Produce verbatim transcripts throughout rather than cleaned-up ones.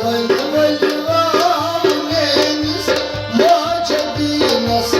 ؤلۍ ؤلۍ واو میٲنِس ماجہِ دیٖنس،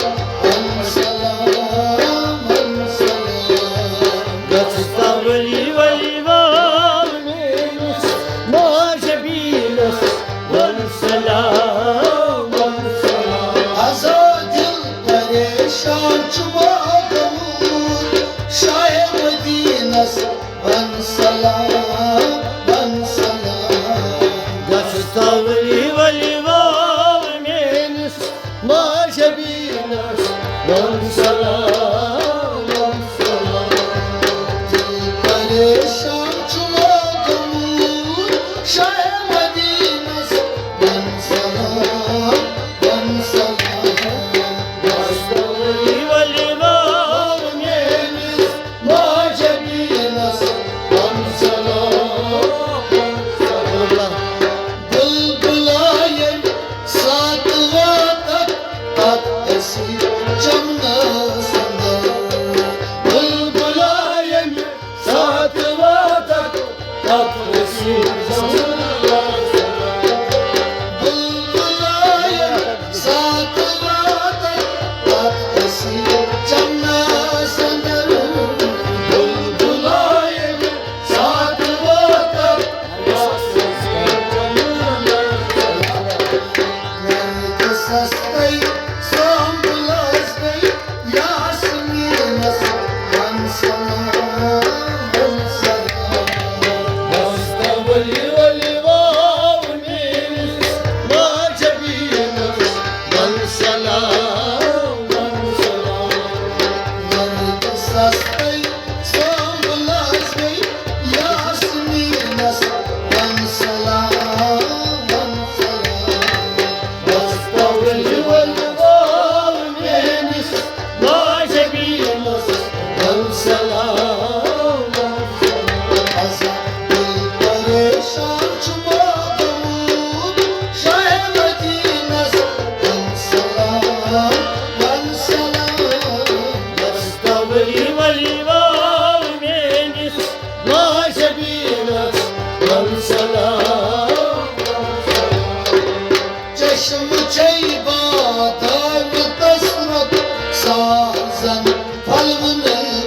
وَن سلام، وَن سلام۔ گژھ سا ؤلۍ ؤلۍ واو میٲنِس ماجہِ دیٖنس، وَن سلام، وَن سلام۔ ازا دل پریشان چھُ ماگموٗد شاہ مدیٖنس، وَن سلام، وَن سلام۔ گژھ سا ؤلۍ ؤلۍ واو میٲنِس ماجہِ دیٖنس، وَن سلام، وَن سلام۔ دل پریشان چھُ ماگموٗد شاہ مدیٖنس، وَن سلام، وَن سلام۔ گژھ سا ؤلۍ ؤلۍ واو میٲنِس ماجہِ دیٖنس، وَن سلام، وَن سلام۔ بلبلا ییٚمہِ ساتہٕ واتکھ، تتھ أسی چمنس اندر۔ بلبلا ییٚمہِ ساتہٕ واتکھ، تتھ أسی چمنس اندر۔ بلبلا ییٚمہِ ساتہٕ واتکھ، تتھ أسی چمنس اندر۔ بلبلا ییٚمہِ ساتہٕ واتکھ، تتھ أسی چمنس اندر۔ نرگسس تہٕ سنبلس گٔے یاسمیٖنس، وَن سلام، وَن سلام۔ وسطہ ؤلۍ ؤلۍ واو میٲنِس ماجہِ دیٖنس، وَن سلام، وَن سلام۔ نرگسس تہٕ سنبلس گٔے یاسمیٖنس، وَن سلام، وَن سلام۔ وسطہ ؤلۍ ؤلۍ واو میٲنِس ماجہِ دیٖنس، وَن سلام، وَن سلام۔ ازا دل پریشان چھُ ماگموٗد شاہ مدیٖنس، وَن سلام، وَن سلام۔ وسطہ ؤلۍ ؤلۍ واو میٲنِس ماجہِ دیٖنس، وَن سلام۔ چشم چھے بادام تسرت سازن پھلوُن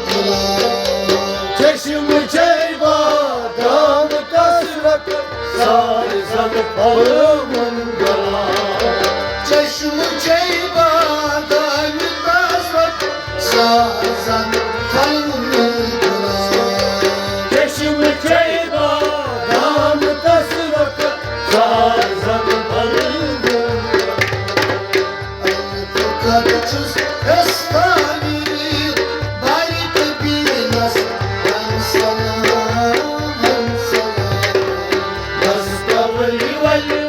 گلاب۔ چشم چھے بادام تسرت سازن پھلوُن گلاب۔ چشم چھے بادام تسرت سازن پھلوُن گلاب۔ چشم چھے بادام تسرت سازن پھلوُن گلاب۔ الف خط چھُس استاویر بارِ تہٕ بیٖنس، وَن سلام، وَن سلام۔ وسطہ ؤلۍ ؤلۍ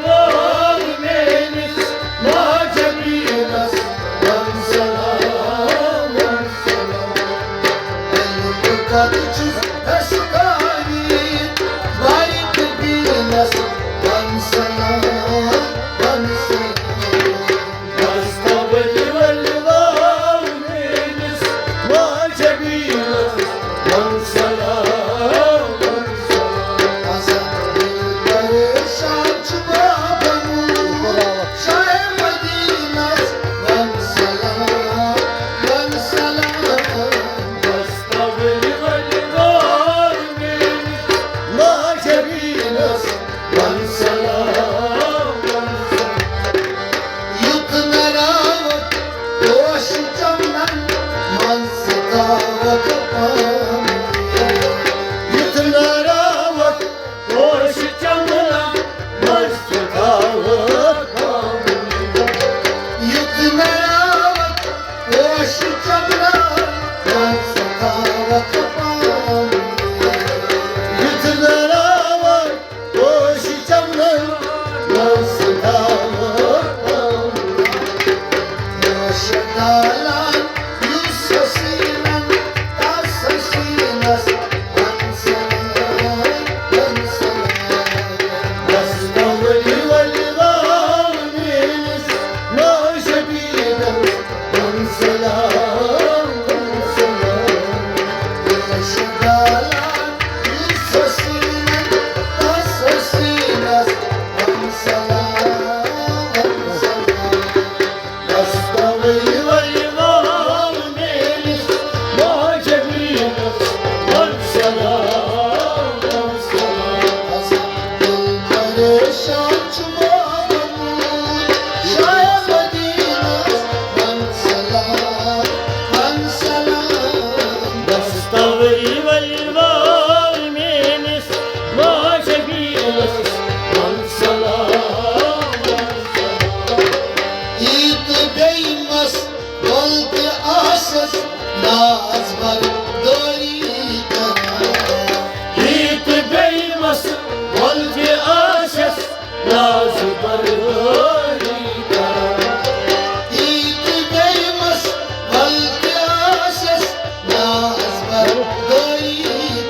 عیٖد گٔیمَس، وَل تہِ آسٮ۪س ناز بردٲری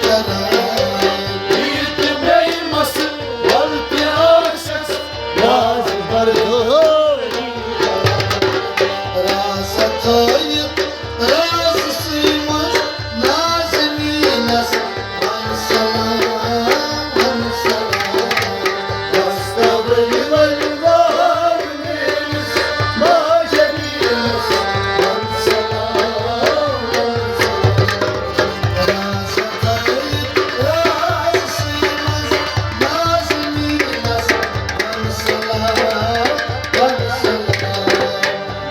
کران۔ عیٖد گٔیمَس، وَل تہِ آسٮ۪س ناز بردٲری کران۔ راز تھٲیِتھ رازسٕے منٛز نازنیٖنَس وَن سلام، وَن سلام۔ وۄستہٕ ؤلۍ ؤلۍ واو میٲنِس ماجہِ بیٖنَس وَن سلام، وَن سلام۔ راز تھٲیِتھ رازسٕے منٛز نازنیٖنَس وَن سلام، وَن سلام۔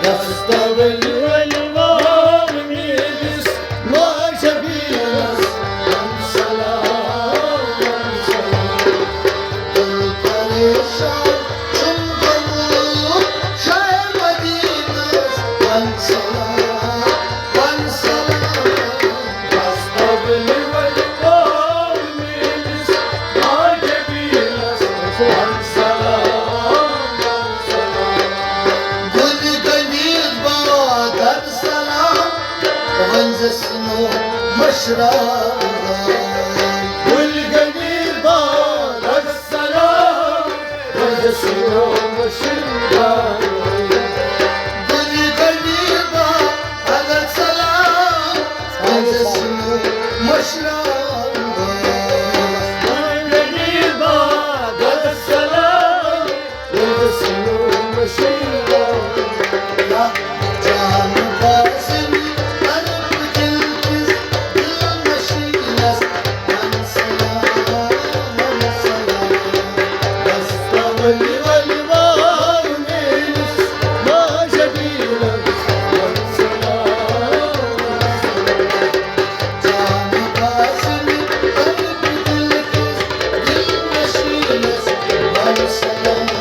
وۄستہٕ ؤلۍ ؤلۍ واو میٲنِس ماجہِ بیٖنَس وَن سلام، وَن سلام۔ دِل پریشان چھُم گوٚمُت شاہ مدیٖنَس وَن سلام، وَن سلام۔ وۄستہٕ ؤلۍ ؤلۍ واو میٲنِس ماجہِ بیٖنَس وَن سلام، وَن سلام۔ گُلہِ گٔنٛڈِتھ بادَن سلام، ؤنزِ سُنو مٔشراوان۔ گُلہِ گٔنٛڈِتھ بادَن سلام، ؤنزِ سُنو مٔشراوان۔ گُلہِ گٔنٛڈِتھ بادَن سلام، ؤنزِ سُنو مٔشراوان۔ گُلہِ گٔنٛڈِتھ بادَن سلام،